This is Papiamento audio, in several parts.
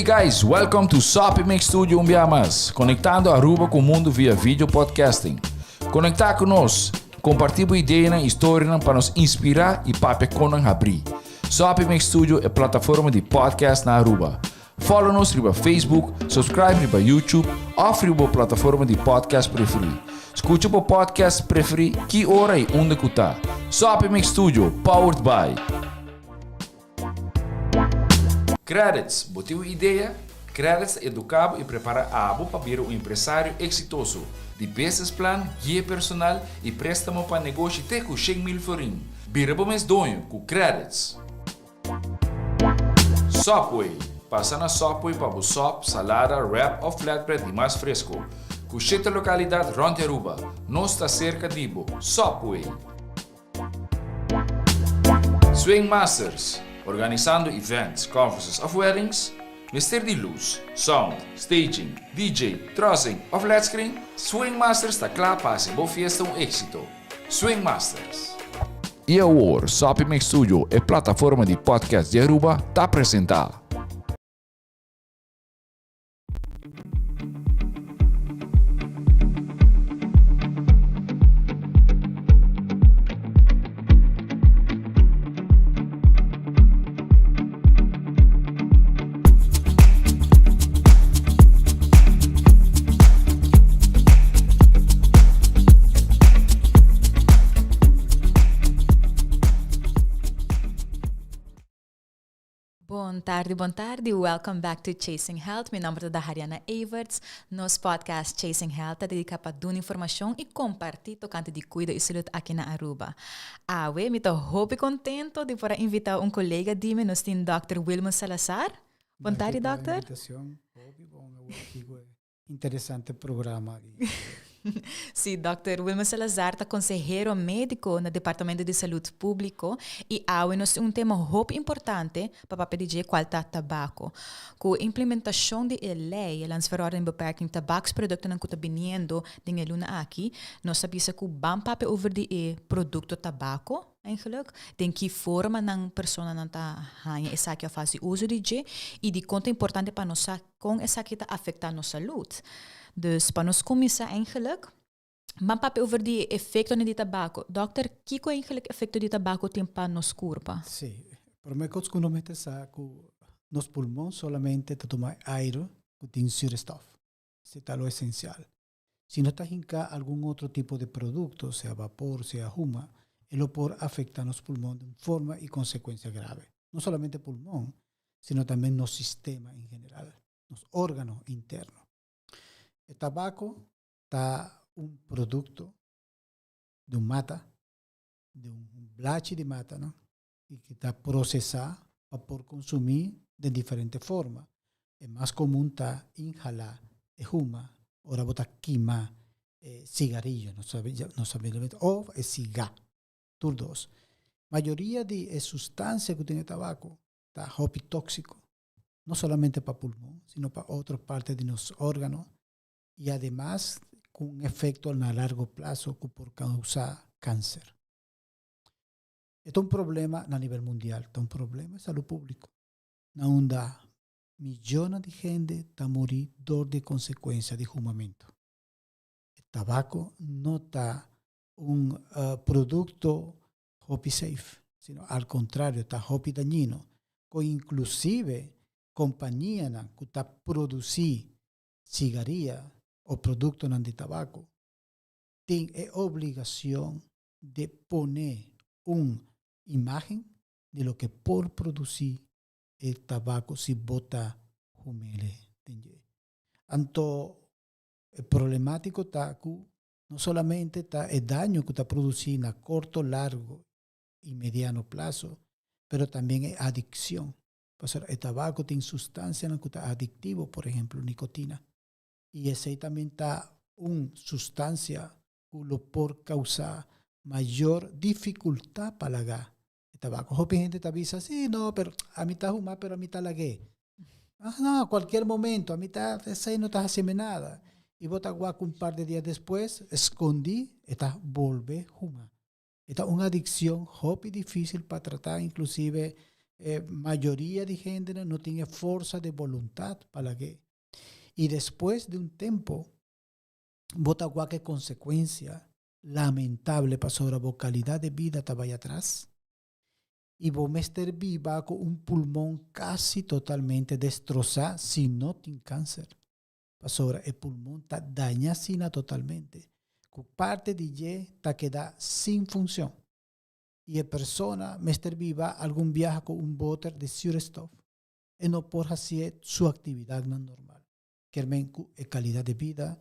guys, welcome to Soppy Mix Studio un bia mas, conectando Aruba cu mundo via video podcasting. Conecta cu nos, comparti bo ideanan y storianan pa nos inspira y papia con nan habri. Soppy Mix Studio e plataforma di podcast na Aruba. Follow nos riba Facebook, subscribe riba YouTube of riba bo plataforma di podcast preferi. Scucha bo podcast preferi ki ora y unda cu ta. Soppy Mix Studio, powered by. Credits, Bo tin un idea? Credits ta educa bo y prepara abo pa bira un empresario exitoso. Di business plan, guia personal y prestamo pa negoshi te cu 100,000 florin. Bira bo mes doño cu Credits! Subway, Pasa na Subway pa bo sop, salada, wrap of flatbread di mas fresco. Cu shete localidad rond di Aruba. Nos ta cerca di bo. Subway! Swing Masters, Organisando events, conferences of weddings? Mester di luz, sound, staging, DJ, trussing of led screen? Swing Masters ta cla pa haci bo fiesta un exito. Swing Masters. Y awor, Soppy Mix Studio, e plataforma di podcast di Aruba, ta presenta. Bon tardi, bon tardi. Welcome back to Chasing Health. Mi nomber ta Dahariana Everts. Nos podcast Chasing Health ta dedica pa duna informacion y comparti tocante di cuido y salud aki na Aruba. Awe mi ta hopi contento di por a invita un colega di mi, nos tin Dòkter Wilman Salazar. Bon tardi, Danki pa e dòkter. invitacion. Hopi bon awor aki cu e interesante programa di. Sí, Dòkter Wilman Salazar ta consehero medico na Departamento di Salud Publico y awe nos tin un tema hopi importante pa papia di dje cual ta tabaco. Cu implementacion di e ley, e Landsverordening Beperking Tabaksproductennan cu ta biniendo den e luna aki, nos ta bisa cu ban papia over di e producto tabaco eigenlijk, den ki formanan personanan ta haña esaki of haci uso di dje y dicon ta importante pa nos sa con esaki ta afecta nos salud. Dus pa nos cuminsa eigenlijk, ban papia over di e efectonan di tabaco. Dokter, kico eigenlijk efecto di tabaco tin pa nos curpa? Sí, prome cos cu nos mester sa cu nos pulmon solamente ta tuma aire cu tin zuurstof. Esey ta lo esencial. Si nos ta hinca algun otro tipo de producto, sea vapor, sea huma, e lo por afecta nos pulmon di un forma y consecuencia grave. No solamente pulmon, sino tambe nos sistema en general, nos organo interno. E tabaco ta un producto di un mata, di un blachi di mata, no? Y cu ta procesa pa por consumi den diferente forma. E mas comun ta inhala e huma ora bo ta kima e cigarillo, nos sabi, nos sabi of e ciga, tur dos. Mayoria di e sustancia cu tin e tabaco ta hopi toxico, no solamente pa pulmon, sino pa otro parte di nos organo y ademas cu un efecto na largo plazo cu por causa cancer. E ta un problema na nivel mundial, ta un problema di salud publico, na unda miyonan di hende ta muri dor di e consecuencia di humamento. E tabaco no ta un producto hopi safe, sino al contrario ta hopi dañino, cu inclusive companianan cu ta produci cigaria o productonan di tabaco tin e obligacion di pone un imagen di loke por produci e tabaco si bo ta humele den dje. Anto e problematico ta cu no solamente ta e daño cu ta produci na corto, largo y mediano plazo, pero tambien e adiccion. Pasobra e tabaco tin sustancianan cu ta adictivo, por ehemplo nicotina. Y esey tambien ta un sustancia cu lo por causa mayor dificultad pa laga e tabaco. Hopi hende ta bisa, si, no, pero ami ta huma, pero ami ta lag'é. Ah, no, cualkier momento, ami ta, esey no ta hacimi nada. Y bo ta wak un par de dia despues, escondi, e ta bolbe huma. E ta un adiccion hopi dificil pa trata, inclusive. E mayoria di hende no tin forsa di boluntat pa lag'é. I despues di un tempu, bo ta wak konsekuensia lamentable pasobra bo kalidat di bida ta bai atras i bo mester biba ku un pulmon kasi totalmente destrosá si no tin kanser. Pasobra e pulmon ta dañá asina totalmente ku parti di dje ta keda sin funshon. I e persona mester biba algun biaha ku un boter di zuurstof e no por hasi su aktividatnan normal. Ke men ku e kalidat di bida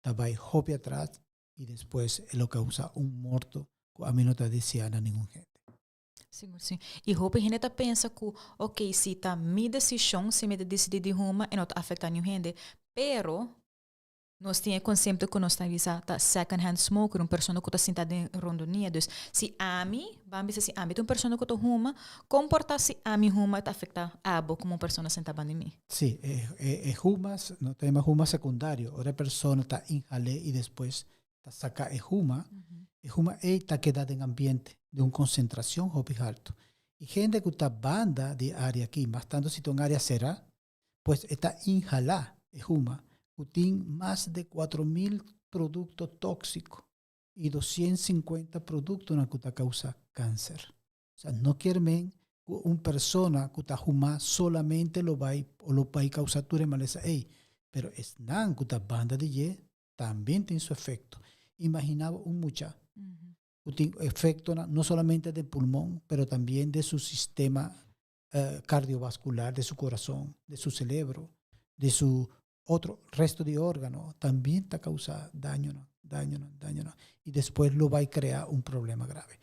ta bai hopi atras i despues e lo kousa un morto ku ami no ta deseá na ningun hende. Si. I hopi hende ta pensa ku, ok, si ta mi desishon, si mi ta disidí di huma, e no ta afektá ningun hende. Pero, nos tin e konsepto ku nos ta bisa ta second hand smoker, un persona ku ta sinta den rondonia. Dus, si ami, ban bisa si ami ta un persona ku ta huma, kon por ta si ami huma e ta afektá abo komo un persona sentá banda di mi? Si, e huma, nos ta yama huma sekundario, ora e persona ta inhal'é i despues ta saka e huma, e huma ei ta keda den ambiente di un konsentrashon hopi haltu. I hende ku ta banda di e área aki, mas tantu si ta un área será, pues e ta inhalá e huma ku tin mas di 4000 produkto tóksiko i 250 produktonan ku ta kousa kanser. Osea, no kier men ku un persona ku ta huma solamente lo bai o lo bai kousa tur e malesa ei, pero esnan ku ta banda di dje tambe tin su efekto. Imaginá bo un mucha ku tin efektonan no solamente den pulmon, pero tambe den su sistema kardiovaskular, den su kurason, den su selebro, den su otro resto di órgano, tambe ta kousa dañonan, dañonan, dañonan i despues lo bai krea un problema grave.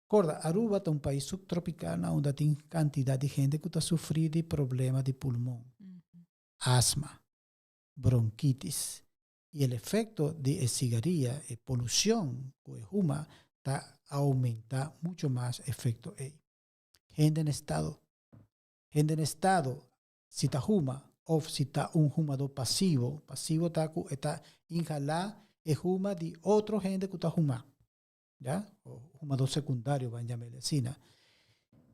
Korda, Aruba ta un pais subtropikal na unda tin kantidat di hende ku ta sufri di problema di pulmon, asma, bronkitis i el efekto di e sigaria, e polushon ku e huma ta oumentá mucho mas efekto ei. Hende na estado, hende na estado si ta huma òf si ta un humadó pasivo, pasivo ta ku e ta inhalá e huma di otro hende ku ta huma, ya, humadó sekundario ban yam'el asina.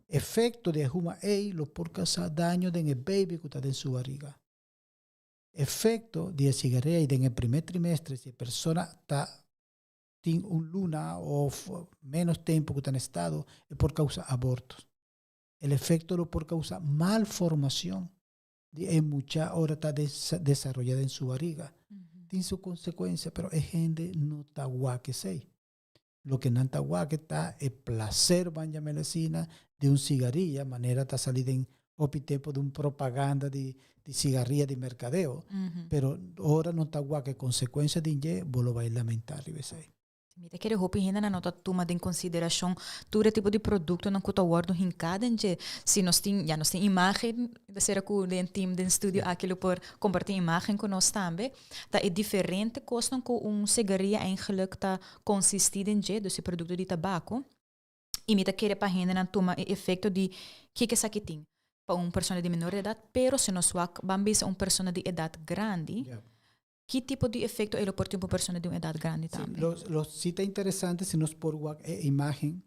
Efekto di e huma ei lo por kousa daño den e baby ku ta den su bariga. Efekto di e sigaria ei den e primer trimestre si e persona ta tin un luna òf ménos tempu ku ta na estado e por kousa aborto. El efekto lo por kousa malformacion di e mucha ora ta desaroya den su bariga. Tin su konsekuensia, pero e hende no ta wak esei. Loke nan ta wak ta e plaser, ban yam'el asina, di un sigaria, manera ta sali den hopi tempu di un propaganda di sigaria di merkadeo, pero ora no ta wak e konsekuensia di dje, bo lo bai lamentá riba esei. Mi ta kere hopi hendenan no ta tuma den konsiderashon tur e tipo di produktonan ku ta wòrdu hinká den dje. Si nos tin, ya nos tin imágen, ta sera ku den team den studio aki lo por kompartí imágen ku nos tambe, ta e diferente kosnan ku un sigaria eigenlik ta konsistí den dje, dus e produkto di tabako. I mi ta kere pa hendenan tuma e efekto di kiko esaki tin pa un persona di menor edat, pero si nos wak ban bisa un persona di edat grandi, Ki tipo di efecto e lo por tin pa un persona di un edad grandi tambe? Sí, lo sí ta interesante si nos por wak e imagen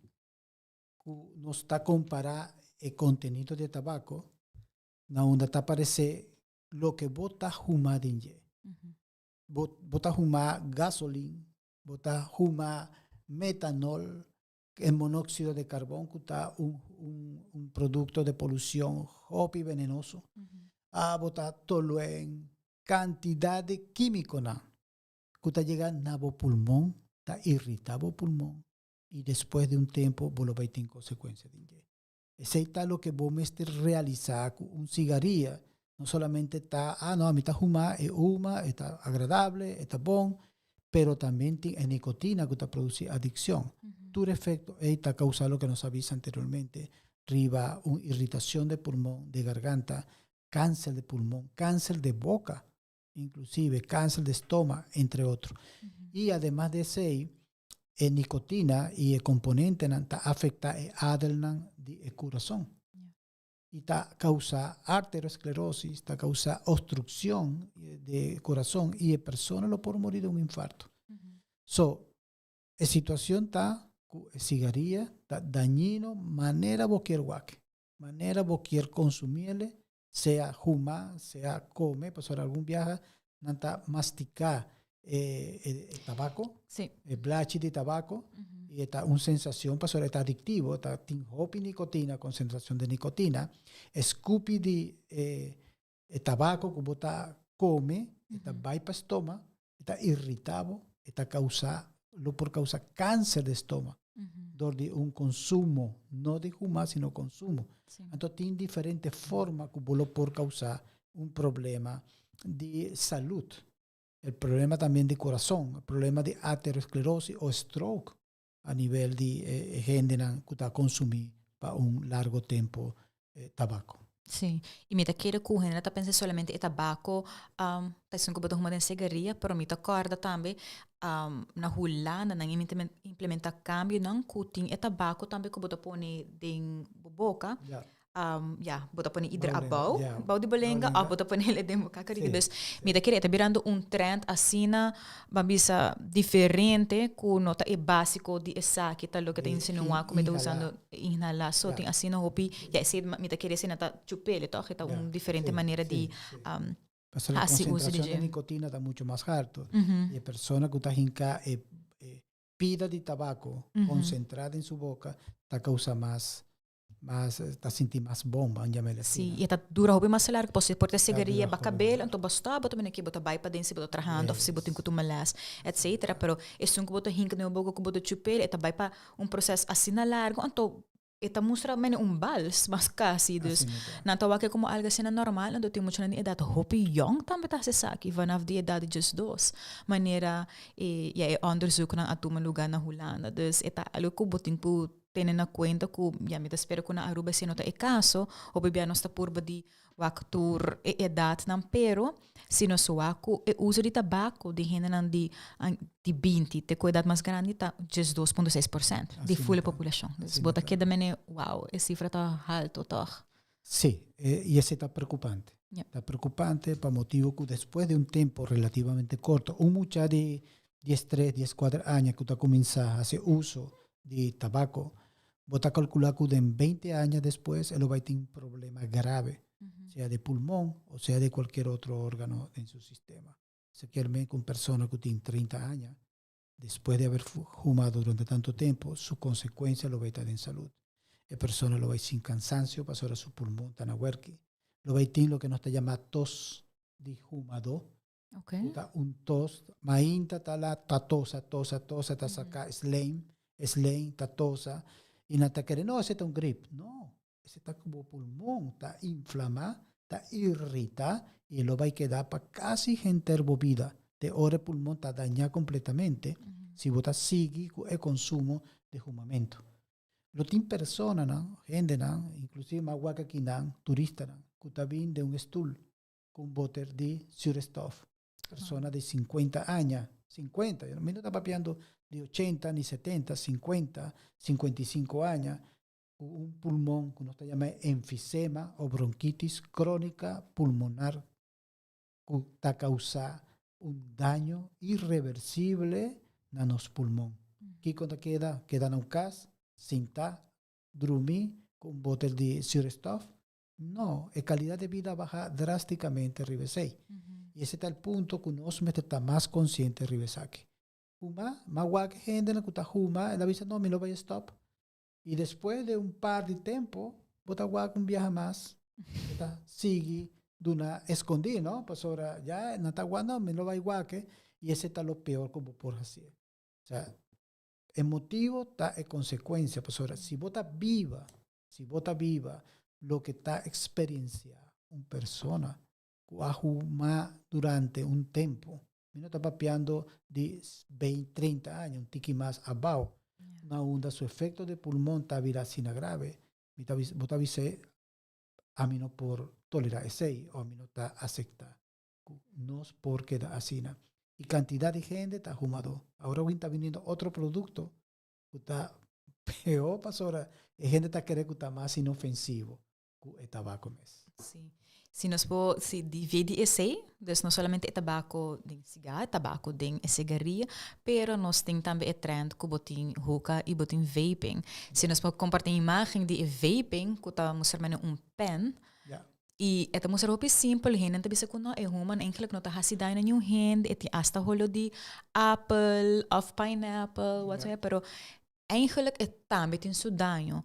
ku nos ta kompará e kontenido di e tabako na unda ta aparesé loke bo ta huma den dje. Bo bo ta huma gasolin, bo ta huma metanol, e monóxido de carbon ku ta un un un produkto de polushon hopi venenoso. A bo ta toluen kantidat di kímikonan ku ta yega na bo pulmon, ta irritá bo pulmon i despues di un tempu bo lo bai tin konsekuensia den dje. Esei ta loke bo mester realisá ku un sigaria no solamente ta, ah no, ami ta huma, e huma, e ta agradable, e ta bon, pero tambe tin e nikotina ku ta produsí adikshon. Tur efekto ei ta kousa loke nos a bisa anteriormente riba un iritashon de pulmon, de garganta, kanser de pulmon, kanser de boka, inklusive kanser de stoma, entre otro. I ademas di esei, e nikotina i e komponentenan ta afektá e adernan di e kurason. I ta kousa arteriosklerosis, ta kousa obstrukshon di kurason i e persona lo por muri di un infarto. So, e situashon ta ku e sigaria ta dañino manera bo kier wak. Manera bo kier consumiele, sea huma, sea come, pasobra algun biaha nan ta mastica e, e, e tabaco, e blachi di tabaco, y e ta un sensacion pasobra e ta adictivo, ta tin hopi nicotina, concentracion di nicotina, e scupi di e, e tabaco cu bo ta come, e ta bay pa stoma, e ta irrita bo, e ta causa, lo por causa cancer di stoma. Door di un consumo, no di huma, sino consumo. Anto tin diferente forma cu bo lo por causa un problema di salud. El problema también di corazon, el problema di aterosclerosis o stroke a nivel di eh, hendenan cu ta consumi pa un largo tempo eh, tabaco. Sí. Y mi ta kere cu hende ta pensa solamente e tabaco ta esun cu bo ta huma den cigaria, pero mi ta corda tambe na Hulanda nan implementa cambionan cu tin e tabaco tambe cu bo ta pone den bo boca. Ja, bo ta pone ieder abou, bou di bo lenga, of bo ta pone el den bo kakarita. Dus mi ta kere e ta birando un trend asina, ban bisa, diferente ku no ta e básiko di esaki ta loke ta insinuá ku mi ta usando inhalá. So tin asina hopi, ja esei mi ta kere esei na ta chupele tòg, e ta un diferente manera di Pasobra la hasi uso di konsentrashon di dje. nikotina ta mucho mas haltu. I e persona ku ta hinká e e pida di tabako konsentrá den su boka ta kousa mas mas ta sinti mas bon, ban yam'el Sí, asina. y e ta dura hopi mas largo, pasobra por ta cigaria dura ba hopi cabel, mas. anto bo stop, bo ta bini aki, bo ta bai paden si bo ta trahando of si bo tin cu tuma les, etcetera. Pero esun cu bo ta hinca den bo boca cu bo ta chup'el, e ta bai pa un proces asina largo, anto e ta mustra mene un bals, mas casi. Dus Asina ta. nan ta wak como algo asina normal, anto tin muchanan di edad hopi yong tambe ta haci esaki, vanaf di edad di 12, manera e, ja, e onderzoeknan a tuma lugar na Hulanda. Dus e ta algo cu bo tin cu tene na cuenta cu ya mi ta spera cu na Aruba esey no ta e caso, hopi bia nos ta purba di wak tur e edadnan, pero si nos wak cu e uso di tabaco di hendenan di di binti te cu edad mas grandi ta 12.6% di Asina full ta. populacion. Dus Asina bo ta ta. keda mene wow, e cifra ta halto toch. Sí, y esey ta preocupante. Ta preocupante pa motibo cu despues di un tempo relativamente corto, un mucha di 13, 14 aña cu ta cuminsa haci uso di tabaco, bo ta calcula cu den 20 aña despues e lo bay tin problema grave, sea di pulmon o sea di cualkier otro organo den su sistema. Esaki kier men cu un persona cu tin 30 aña, despues di haber humado durante tanto tempo, su consecuencia lo bay ta den salud. E persona lo bay sin cansancio pasobra su pulmon ta na werki. Lo bay tin loke nos ta yama tos di humado. Cu ta un tos, mainta ta la ta tosa, tosa, tosa, ta saca slijm, slijm, ta tosa. Y nan ta kere, no, ese ta un grip. No, ese ta cu bo pulmon ta inflama, ta irrita y e lo bay keda pa casi henter bo bida. Te ora e pulmon ta daña completamente si bo ta sigui cu e consumo di humamento. Lo tin personanan, hendenan, inclusive mas wak akinan, turistanan, cu ta bin den un stoel cu un boter di zuurstof. Persona di 50 aña, 50, mi no ta papiando di 80 ni 70, 50, 55 aña, cu un pulmon cu nos ta yama enfisema o bronquitis cronica pulmonar cu ta causa un daño irreversible na nos pulmon. Kico ta keda? Keda na un cas, sinta, drumi cu un boter di zuurstof? No, e calidad de bida a baha drasticamente riba esey. Y ese ta el punto cu nos mester ta mas consciente riba esaki. Huma, ma wak hendenan cu ta huma, el a bisa no, mi lo bay stop. Y despues de un par di tempo, bo ta wak un biaha mas, bo ta sigui duna escondi, no? Pasobra ya nan ta wak, no, mi lo bay wak y ese ta lo peor cu bo por haci. Osea, e motibo ta e consecuencia, pasobra si bo ta biba, si bo ta biba loke ta experiencia un persona cu a huma durante un tempo, mi no ta papiando di 20, 30 aña, un tiki mas abao, na unda su efecto de pulmon ta bira asina grave, mi ta bisa, bo ta bis'é, ami no por tolera esey o ami no ta acepta cu nos por keda asina. Y cantidad di hende ta humadó. Awor awin ta biniendo otro producto cu ta peor pasobra e hende ta kere cu ta mas inofensivo cu e tabaco mes. Sí. Si nos por si dividi esey, dus no solamente e tabaco den sigar, tabaco den e sigaria, pero nos tin tambe e trend cu bo tin hookah y bo tin vaping. Si nos por comparti un imagen di e vaping cu ta mustra mene un pen, y e ta mustra hopi simpel, hende ta bisa cu no, e human eigenlijk no ta haci daño na niun hende, e tin hasta holo di apple of pineapple, whatsoever, pero eigenlijk e tambe tin su daño.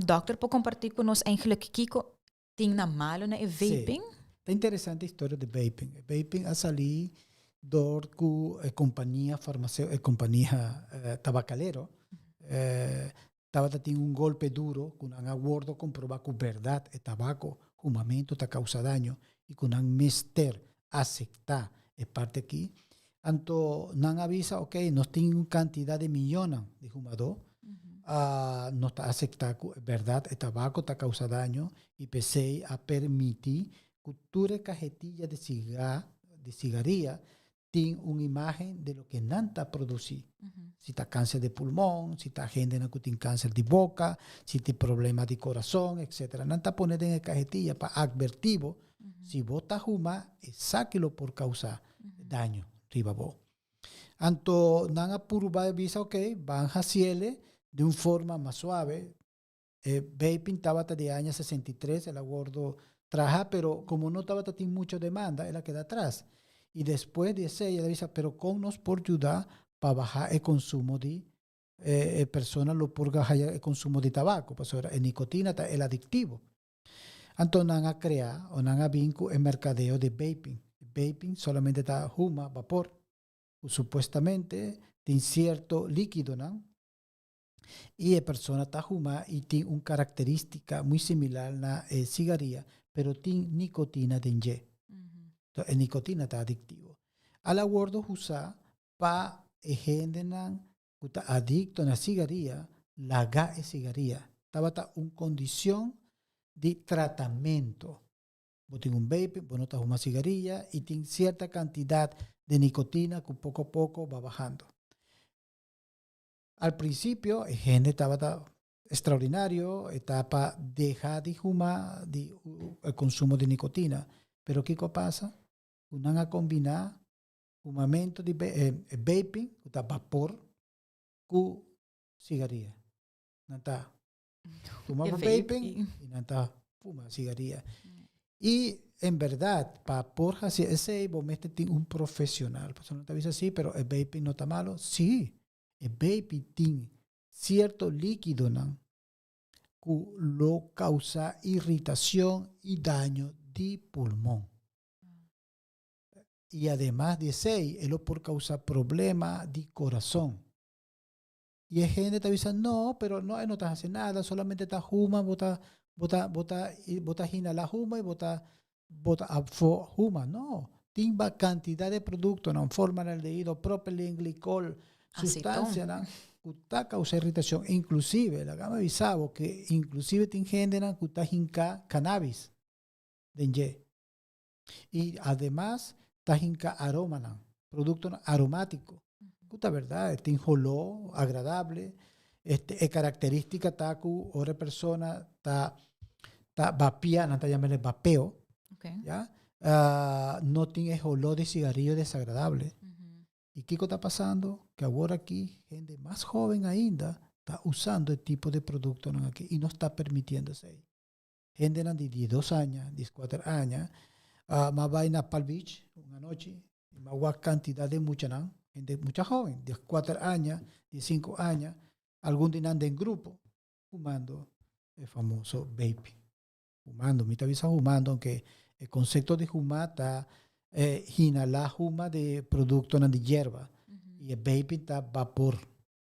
Dokter por comparti cu nos eigenlijk kico tin na malo na e vaping? Sí. Ta interesante e historia di vaping. E vaping a sali door cu e compania farmaceu, e compania tabacalero, tabata tin un golpe duro cu nan a wordo comproba cu berdad e tabaco, humamento ta causa daño y cu nan mester acepta e parti aki. Anto nan a bisa, ok, nos tin un cantidad di miyonan di humadó, nos ta acepta cu e berdad e tabaco ta causa daño y p'esey a permiti cu tur e cahetilla di ciga, di cigaria tin un imagen di loke nan ta produci. Si ta cancer di pulmon, si ta hendenan cu tin cancer di boca, si tin problema di corazon, etcetera. Nan ta pone den e cahetilla pa adverti bo, si bo ta huma, esaki lo por causa daño riba bo. Anto nan a purba e bisa, ok, ban haciele di un forma mas suave. E vaping tabata di aña 63, el a wordo traha, pero como no tabata tin mucho demanda, el a keda atras. Y despues di esey el a bisa, pero con nos por yuda pa baha e consumo di e persona lo por haya e consumo di tabaco, pasobra e nicotina ta el adictivo. Anto nan a crea o nan a bin cu e mercadeo di vaping. Vaping solamente ta huma bapor, cu supuestamente tin cierto liquidonan y e persona ta huma y tin un caracteristica muy similar na e cigaria, pero tin nicotina den dje. Entonces, e nicotina ta adictivo. Al a wordo usa pa e hendenan cu ta adicto na cigaria laga e cigaria. Tabata un condicion di tratamento. Bo tin un vape, bo no ta huma cigaria y tin cierta cantidad di nicotina cu poco a poco ba bahando. Al principio e hende tabata extraordinario, e ta pa deha di huma, di e consumo di nicotina. Pero kico a pasa? Cu nan a combina humamento di vaping, cu ta vapor, cu cigaria. Nan ta fuma E vaping vaping. y nan ta fuma cigaria. Y en berdad, pa por haci esey, bo mester tin un profesional. Pasobra nan ta bisa si, pero e vaping no ta malo. Si, e vaping tin cierto liquidonan cu lo causa irritacion y daño di pulmon. Y ademas di esey, e lo por causa problema di corazon. Y e hende ta bisa, no, pero no, e no ta haci nada, solamente ta huma, bo ta, bo ta, bo ta, bo ta inhala huma y bo ta, bo ta afo huma. No, tin ba cantidad de productonan, formaldehído, propilenglicol, Acetón. sustancianan cu ta causa irritacion. Inclusive, laga mi bisa bo que inclusive tin hendenan cu ta hinca cannabis den dje. Y ademas ta hinca aromanan, productonan aromático. Cu ta berdad, tin holó agradable. Este, e característica ta cu ora e persona ta, ta vapea, nan ta llamele vapeo, ya? No tin e holó di cigarrillo desagradable. Y kico ta pasando? Que awor aki hende mas joven ainda ta usando e tipo de productonan aki y no está permitiendo esey. Hendenan di 12 aña, 14 aña, m'a bai na Palm Beach un anochi y m'a wak cantidad di muchanan, hende mucha joven, 14 aña, 15 aña, algun di nan den grupo, fumando e famoso vape. Fumando, mi ta bisa fumando, aunque e concepto di huma ta inhala huma di productonan di yerba. Y e vaping ta vapor.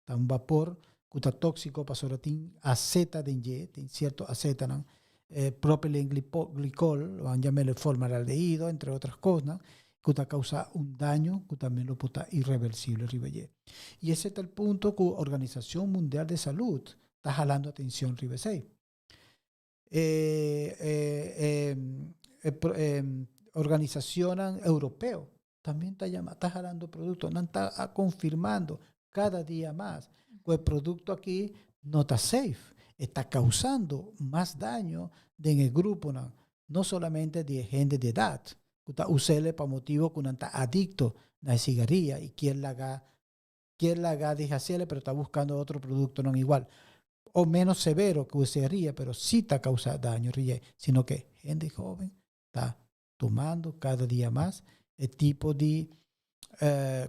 Ta un vapor cu ta toxico pasobra tin aceta den dje, tin cierto acetanan, propilenglicol, o an yam'e formaldehido, entre otras cosnan, cu ta causa un daño cu tambe lo por ta irreversible riba dje. Y ese ta el punto cu Organisacion Mundial de Salud ta halando atencion riba esey. Organisacionnan europeo también ta llama, ta jalando producto, nan ta confirmando cada dia mas cu e producto aki no ta safe, e ta causando mas daño den e gruponan. No solamente di hende di edat ku ta us'é pa motibu ku nan ta adikto na sigaria i kier laga di hasié, pero ta buskando otro produkto no igual o menos severo ku sigaria, pero sí ta kousa daño, sino ku hende hóben ta tumando kada dia mas e tipo di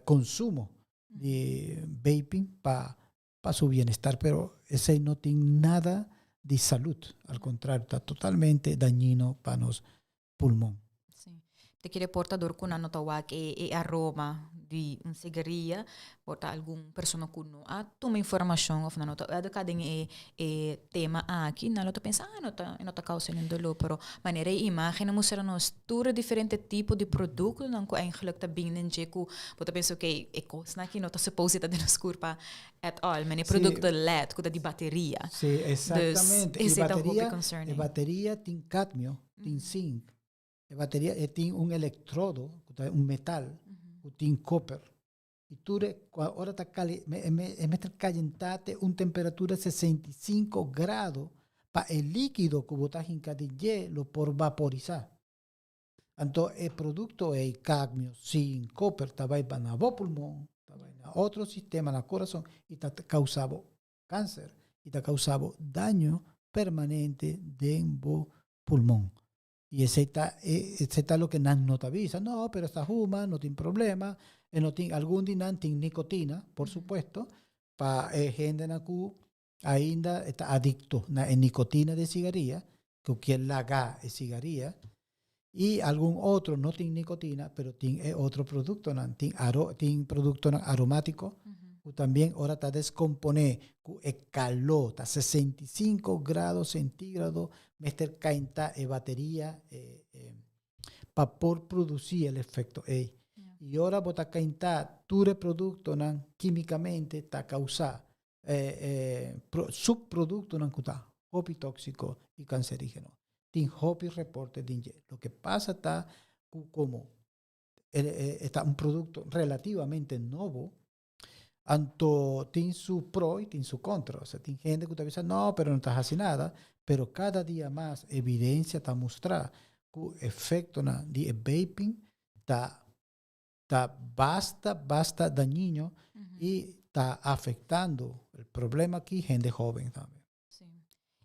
konsumo di vaping pa su bienestar, pero esei no tin nada di salú, al kontrario, ta totalmente dañino pa nos pulmon. Sí. Te kere por ta dor ku nan no ta wak e aroma di un sigaria, por ta algun persona ku no a tuma informashon òf no ta eduká den e tema aki, nan lo ta pensa, "Ah, no ta kousa ningun doló," pero manera e imagen a mustra nos tur diferente tipo di produktonan ku eigenlijk ta bin den dje ku bo ta pensa, "Ok, e kosnan aki no ta supposed ta den nos kurpa at all." Manera produkto LED ku ta di bateria. Sí, eksaktamente. Dus, e ta hopi bateria, concerning. E bateria tin kadmio, tin zinc. E bateria tin un elektrodo, ku ta un metal, ku tin koper. I tur ora ta kali, e mester kayentá un temperatura 65 grado pa e líkido ku bo ta hinka den dje lo por vaporisá. Anto, e produkto e kadmio, zinc, koper, ta bai na bo pulmon, ta bai na otro sistema, na kurason, i ta kousa kanser, i ta kousa daño permanente den bo pulmon. I esei ta loke nan no ta bisa. "No, pero e ta huma, no tin problema." No tin, algun di nan tin nikotina, por supuesto, pa hende nan ku ainda ta adikto na nikotina di sigaria, ku ke laga e sigaria, i algun otro no tin nikotina, pero tin otro produktonan, tin produktonan aromátiko, ku tambe ora ta deskomponé ku e kalor, ta 65 grado sentígrado, mester kayentá e bateria pa por produsí e efekto ei. I ora bo ta kayentá tur produktonan kímikamente ta kousa subproduktonan ku ta hopi tóksiko i kanserígeno. Tin hopi reporte di dje. Loke pasa ta ku komo ta un produkto relativamente nobo, anto tin su pro i tin su kontra. Osea, tin hende ku ta bisa, "No, pero no ta hasi nada," pero kada dia mas evidensia ta mustra ku efektonan di vaping ta basta, basta dañino i ta afektando e problema aki hende hóben tambe. Sí.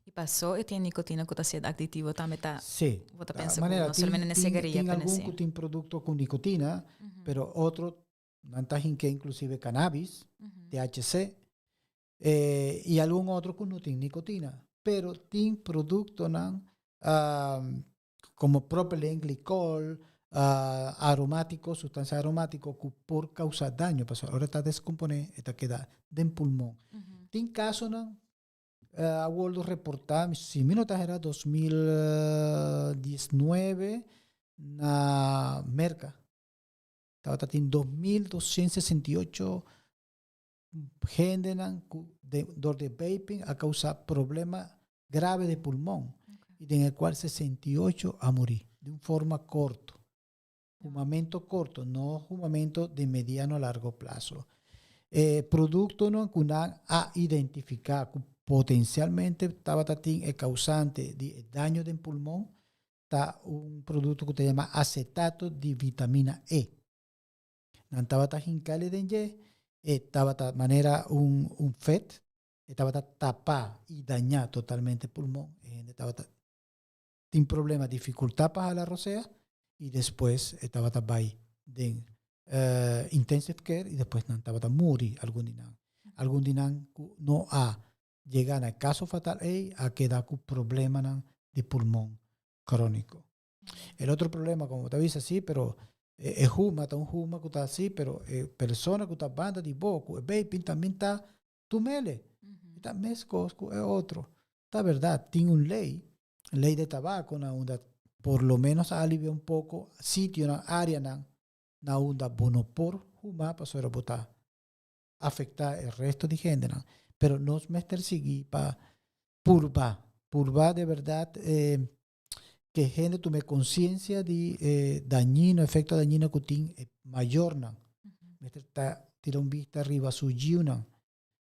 I pasó e tin nikotina ku ta ser adiktivo tambe ta Sí. Bo ta pensa ku no solamente na sigaria tin algun ku tin produkto ku nikotina, pero otro nan ta hinka inklusive cannabis, THC, i algun otro ku no tin nikotina. Pero tin produktonan komo propilenglikol, aromátiko, sustansia aromátiko ku por kousa daño. Pasobra ora ta deskomponé, ta keda den pulmon. Tin kasonan a wòrdu reportá, si mi no ta era 2019 na Merka. Tabatin 2268 hendenan ku dor di vaping a kousa problema grave di pulmon i den kual 68 a muri di un forma korto. Humamentu korto, no humamentu di mediano a largo plaso. Produktonan ku nan a identifiká ku potensialmente tabatin e kousante di daño di pulmon ta un produkto ku ta yama asetato di vitamina E. Nan tabata hink'é den dje, e tabata manera un vet, e tabata tapa i daña totalmente pulmon. E tabata tin problema, difikultat pa hala rosea i despues e tabata bai den intensive care i despues nan tabata muri algun di nan. Algun di nan no a yega na kaso fatal ei a keda ku problemanan di pulmon króniko. E otro problema, komo ta bisa sí, pero e huma, ta un huma ku ta asina, pero e persona ku ta banda di bo, ku e vaping tambe ta tum'é. Ta meskos ku e otro. Ta berdat, tin un lei, lei di tabako na unda por lo menos alivia un poko sitionan, áreanan na unda bo no por huma pasobra bo ta afektá e resto di hendenan. Pero nos mester sigui pa purba, purba di berdat ku hende tuma konsiensia di dañino, efekto dañino ku tin mayornan. Mester ta tira un bista riba su yiunan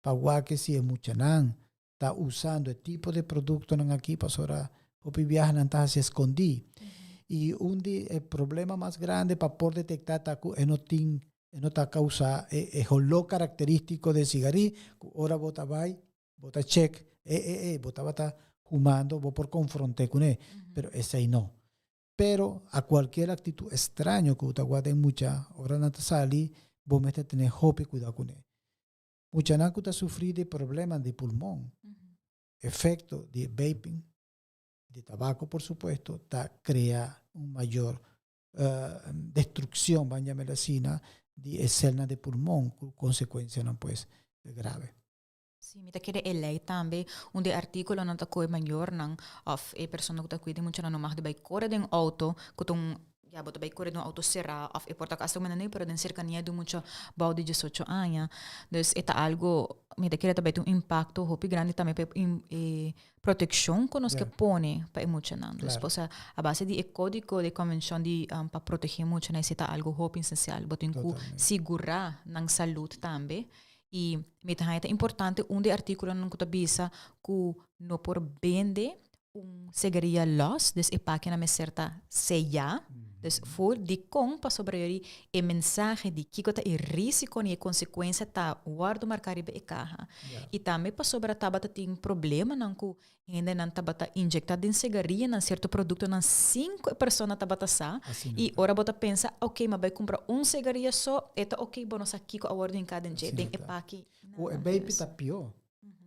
pa wak si e muchanan ta usando e tipo di produktonan aki pasobra. Hopi biaha nan ta hasi skondí. I un di e problema mas grandi pa por detektá ta ku e no tin, e no ta kousa e e holó karakterístiko di sigarí, ku ora bo ta bai, bo ta chèk, e e e, bo tabata humando, bo por konfront'é kuné, pero esei no. Pero a kualkier aktitut estraño ku bo ta wak den mucha, ora nan ta sali, bo mester tene hopi kuidou kuné. Muchanan ku ta sufrí di problema di pulmon, efekto di vaping, di tabako por supuesto, ta krea un mayor destrukshon, ban yam'el asina, di e selnan di pulmon ku konsekuensianan pues grave. Sí, mi ta kere e lei tambe, un di e artíkulonan ta kohe mayornan òf e persona ku ta kuida e muchanan no mag di bai kore den outo ku ta un, ya bo ta bai kore den un outo será òf e por ta hasta un menen pero den serkania di un mucha bou di diesocho aña. Dus e ta algu, mi ta kere ta bai tin un impakto hopi grandi tambe pa e protekshon ku nos ke pone pa e muchanan. Dus osea a base di e kódigo di e konvenshon di pa protegé muchanan esei ta algu hopi esensial. Bo tin ku sigurá nan salud tambe. I mi ta haña ta importante un di e artíkulonan ku ta bisa ku no por bende un segaria lòs, dus e pakinan mester ta seyá. Dus for dikon pasobra yori e mensahe di kiko ta e risiko ni e konsekuensia ta wòrdu marká riba e kaha. I tambe pasobra tabata tin problemanan ku Hendenan tabata inyecta den segarianan cierto productonan sin cu e persona tabata sa. Y ora bo ta pensa, ok, m'a bay cumpra un segaria so, e ta ok, bo no sa kico a wordo hinca den dje, den e paki. Cu e vaping ta pio.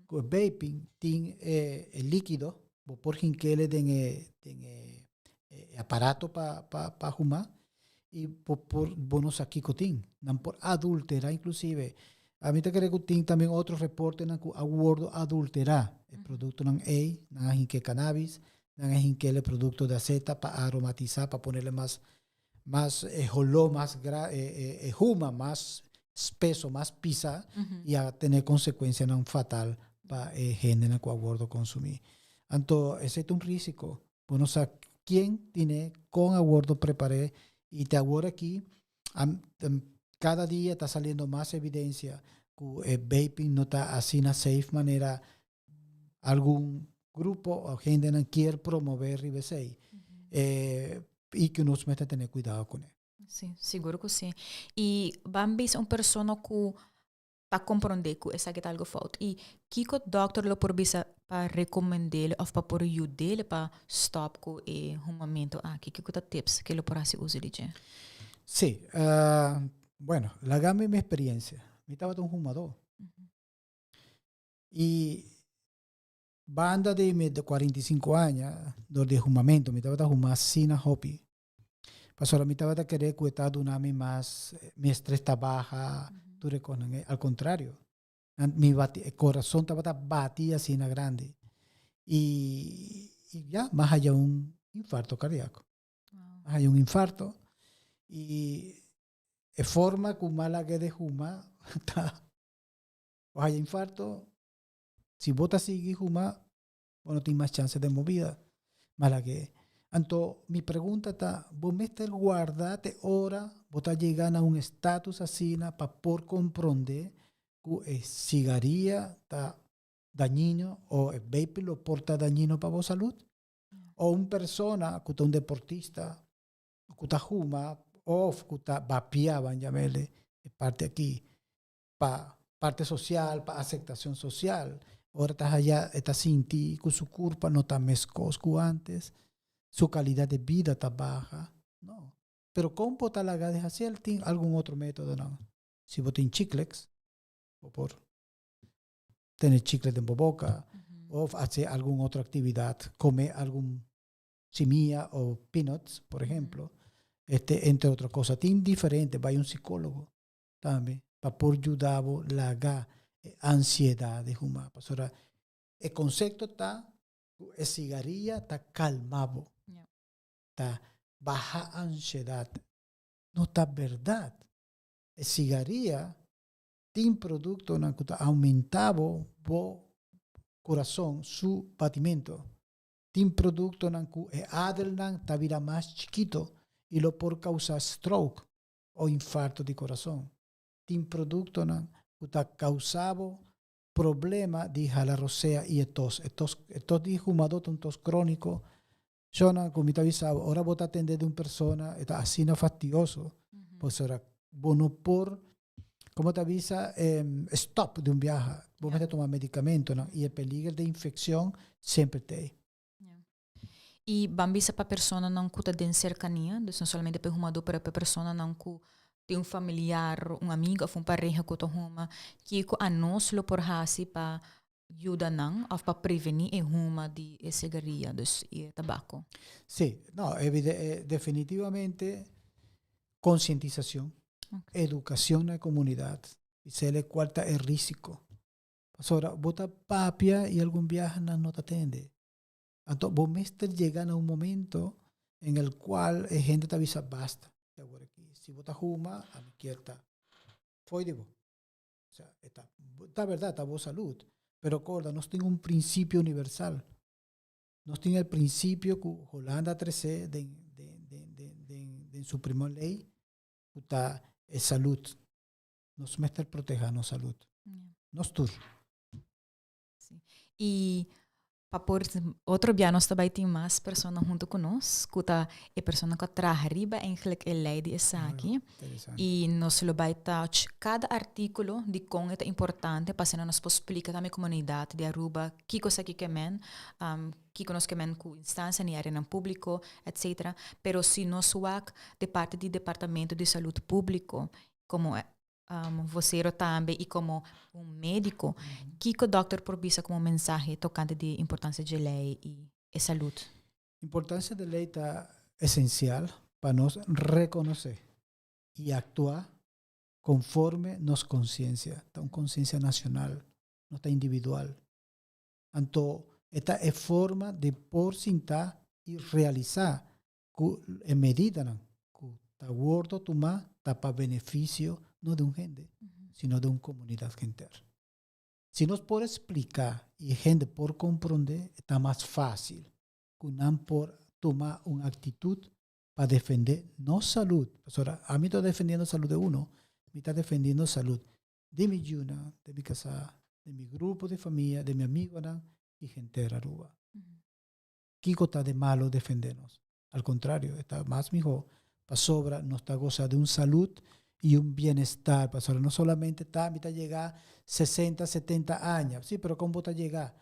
Cu e vaping tin e likido, bo por hinkele den e den e aparato pa pa huma y bo por bo no sa kico tin. Nan por adultera inclusive. Ami ta kere ku tin tambe otro reportenan ku a wordo adulterá e produktonan ei, nan a hink'é cannabis, nan a hink'é e produkto di aseta pa aromatisá, pa ponerle mas mas e holó mas gra e huma mas speso, mas pisá i a tene konsekuensianan fatal pa e hendenan ku a wordo konsumí. Anto esei ta un risiko. Bo no sa ken tine, kon a wordo prepar'é i te awor aki Cada dia ta saliendo mas evidencia cu e vaping no ta asina safe manera algun grupo o hendenan kier promove riba esey. Y cu nos mester tene cuidado cune. Si, sigur cu si. Y ban bisa un persona cu ta comprende cu esaki ta algo fout. Y kico dokter lo por bisa pa recomendele of pa por yudele pa stop cu e humamento aki? Kico ta tips ke lo por haci uso di dje? Sí, bueno, laga mi mi experiencia. Mi tabata un humador. Y banda di mi 45 aña, dor di humamento, mi tabata huma asina hopi. Pasobra mi tabata kere ku e ta duna mi mas, mi estrés ta baha, tur e kosnan ei. Al kontrario, mi bati, e korason tabata bati asina grandi. I ya, mi a haya un infarto kardiako. Mi a haya un infarto i e forma ku mi a laga di huma ta, bo haya infarto, si bo ta sigui huma, bo no tin mas chance den bo bida. Mala ke. Anto mi pregunta ta, bo mester guarda te ora bo ta yega na un status asina pa por compronde cu e cigaria ta dañino o e vape lo por ta dañino pa bo salud? O un persona cu ta un deportista cu ta huma of cu ta vapea, ban yamele e parti aki, pa parte social, pa aceptacion social. Ora ta haya e ta sinti cu su curpa no ta mescos cu antes, su calidad de bida ta baha. No. Pero con bo ta laga di haci el tin algun otro metodonan. Si bo tin chiclets, bo por tene chiclet den bo boca, of haci algun otro actividad, come algun simia o peanuts, por ejemplo, este, entre otro cosa. Tin diferente, bay un psicologo tambe pa por yuda bo laga e ansiedad di huma. Pasobra e konsepto ta ku e sigaria ta kalma bo, ta baha ansiedad. No ta berdad. E sigaria tin produktonan ku ta aumenta bo bo kurason su batimento. Tin produktonan ku e adelnan ta bira mas chikito i lo por kousa stroke o infarto di corazon. Tin productonan cu ta causa bo problema di hala rosea y e tos. E tos, e tos di humador ta un tos cronico. Shona, ku mi ta bisa bo, ora bo ta atende di un persona, e ta asina fastioso, pasobra bo no por, komo ta bisa, stop di un biaha. Bo mester tuma medicamentonan i e peliger di infeccion semper t'ei. I ban bisa pa personanan ku ta den serkania, dus no solamente pa e humadó pero pa e personanan ku tin un familiar, un amigo òf un pareha ku ta huma, kiko anos lo por hasi pa yuda nan òf pa prevení e huma di e sigaria, dus e tabako? Sí, no, definitivamente konsientisashon, edukashon na e komunidat, bis'el kual ta e risiko. Pasobra bo ta papia i algun biaha nan no ta tende. Anto bo mester yega na un momento en el cual e hende ta bisa basta di awor aki. Si bo ta huma, ami kier ta fo'i di bo. Osea, e ta, ta berdad, ta bo salud, pero corda nos tin un principio universal. Nos tin el principio cu Holanda a trece den, den, den, den, den, den su primer ley, cu ta e salud. Nos mester proteha nos salud. Nos tur. Sí. Y pa por otro bia nos ta bai tin mas persona hunto cu nos, cu ta e persona cu a traha riba eigenlijk e ley di esaki. Ah, y nos lo bai touch cada articulo di con e ta importante pa asina nos por splica tambe comunidad di Aruba kico esaki ke men, kico nos ke men cu instancia ni areanan publico, etcetera. Pero si nos wak de parte di Departamento di Salud Publico como vocero tambe y como un medico, kico dokter por bisa como mensahe tocante di importancia dje ley y e salud? Importancia di ley ta esencial pa nos reconoce y actua conforme nos conciencia. Ta un conciencia nacional, no ta individual. Anto e ta e forma di por sinta y realisa ku e medidanan ku ta wordo tumá ta pa benefisio no di un hende, sino di un komunidat henter. Si nos por splika i e hende por komprondé, e ta mas fásil ku nan por tuma un aktitut pa defendé nos salud. Pasobra ami ta defendiendo salud di uno, mi ta defendiendo salud di mi yunan, di mi kasá, di mi grupo di famia, di mi amigonan i henter Aruba. Kiko ta de malo defende nos? Al contrario, e ta mas miho pasobra nos ta gosa di un salud y un bienestar, pasobra no solamente ta mi ta yega 60, 70 aña, si, pero con bo ta yega?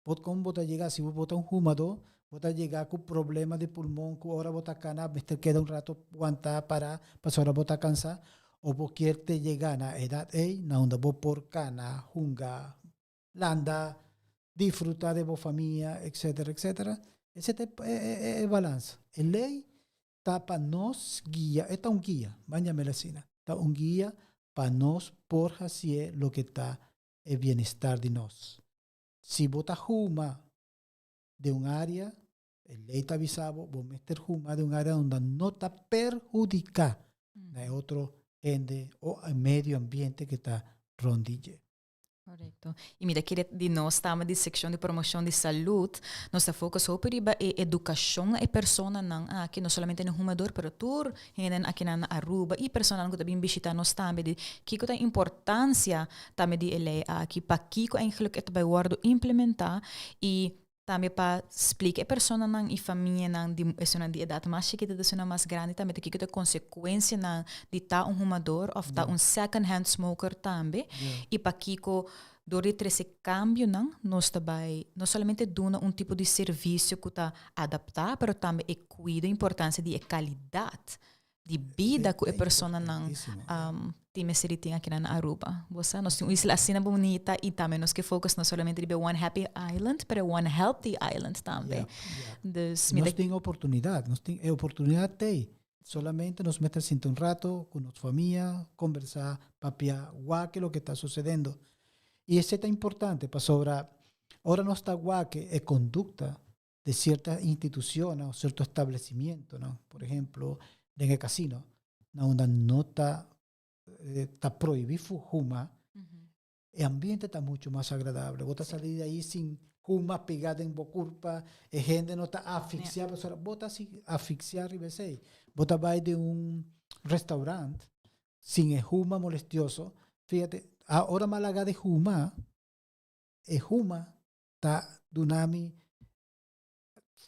Bo con bo ta yega si bo ta un humado, bo ta yega cu problema di pulmon cu ora bo ta cana mester keda un rato wanta para pasobra bo ta cansa, o bo kier te yega na edad ey na unda bo por cana, hunga, landa, disfruta de bo famia, etcetera, etcetera. Ese ta e balans. E ley ta pa nos guia, e ta un guia, ban yam'el asina, ta un guia pa nos por hacié loke ta e bienestar di nos. Si bo ta huma den un area, e ley ta bisa bo, bo mester huma den un area unda no ta perhudica na e otro hende o e medio ambiente ke ta rond di dje. Correcto. Y mi ta kere di nos tambe di seccion di promocion di salud, nos ta focus hopi riba e educacion na e personanan aki, no solamente na humador, pero tur hendenan akinan na Aruba y personanan cu ta bin bishita nos tambe di kico ta e importancia tambe di e ley aki, pakico eigenlijk e ta bay wordo implementa y Tambe pa splika e personanan i famianan di esunnan di edat mas chikito ta esunnan mas grandi tambe ta kiko ta e konsekuensianan di ta un humador òf ta un second hand smoker tambe i pakiko dor di trese kambionan nos ta bai no solamente duna un tipo di servisio ku ta adaptá pero tambe e kuido importansia di e kalidat di bida ku e personanan tin mester di tin akinan na Aruba. Bo sa, nos tin un isla asina bunita i tambe nos ke focus no solamente riba e One Happy Island, pero e One Healthy Island tambe. Dus mi ta. Nos tin oportunidad, nos tin e oportunidad t'ei. Solamente nos mester sinta un rato ku nos famia, kombersá, papia, wak loke ta sucedendo. I esei ta importante pasobra ora nos ta wak e kondukta de ciertas instituciones o cierto establecimiento, ¿no? Por ejemplo, den e casino, na unda no ta, eh, ta prohibí fuma, e ambiente ta mucho mas agradable. Bo ta sali de ahí sin huma pegá den bo curpa, e hende no ta asfixiá, pasobra bo ta si asfixiá riba esei. Bo ta bai den un restaurant sin e huma molestioso. Fíjate, ahora m'a laga di huma, e huma ta duna mi,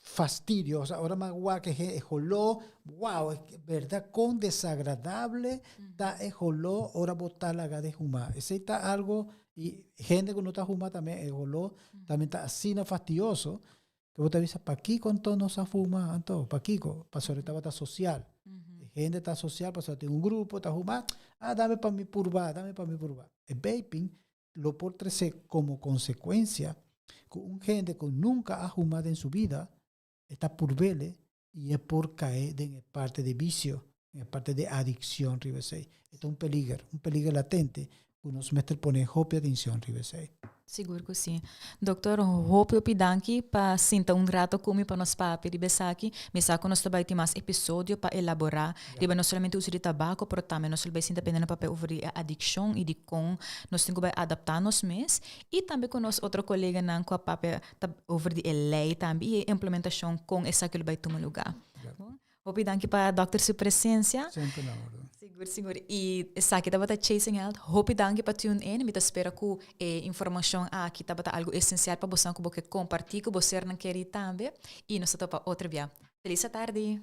Fastidio, osea, ora mi wak e holó, wow, berdad kon desagradable ta e holó ora bo ta laga di huma. Esei ta algo, i hende ku no ta huma tambe e holó tambe ta asina fastidioso ku bo ta bisa pakiko anto nos a fuma anto, pakiko? Pasobra e tabata sosial. E hende ta sosial pasobra tin un grupo ta huma, ah dame pa mi purba, dame pa mi purba. E vaping lo por trece como consecuencia cu un hende cu nunca a huma den su bida e ta purbele y e por cae den e parte di vicio, den e parte di adiccion riba esey. E ta un peliger, un peliger latente cu nos mester pone hopi atencion riba esey. Sigur cu si. Doctor, hopi hopi danki pa sinta un rato cu mi pa nos papia riba esaki. Mi sa cu nos ta bay tin mas episodio pa elabora riba no solamente uso di tabaco, pero tambe nos lo bay sinta pende na papia over di e adiccion y di con nos tin cu bay adapta nos mes y tambe cu nos otro coleganan cu a papia ta over di e ley tambe y e implementacion con esaki lo bay tuma lugar. Hopi danki pa Dòkter su presencia. Semper na orden. Sigur, sigur. Y esaki tabata Chasing Health. Hopi danki pa tune in. Mi ta spera cu e informacion aki tabata algo esencial pa bosan cu bo ke comparti cu bo sernan keri tambe. Y nos ta topa otro bia. Feliz atardi!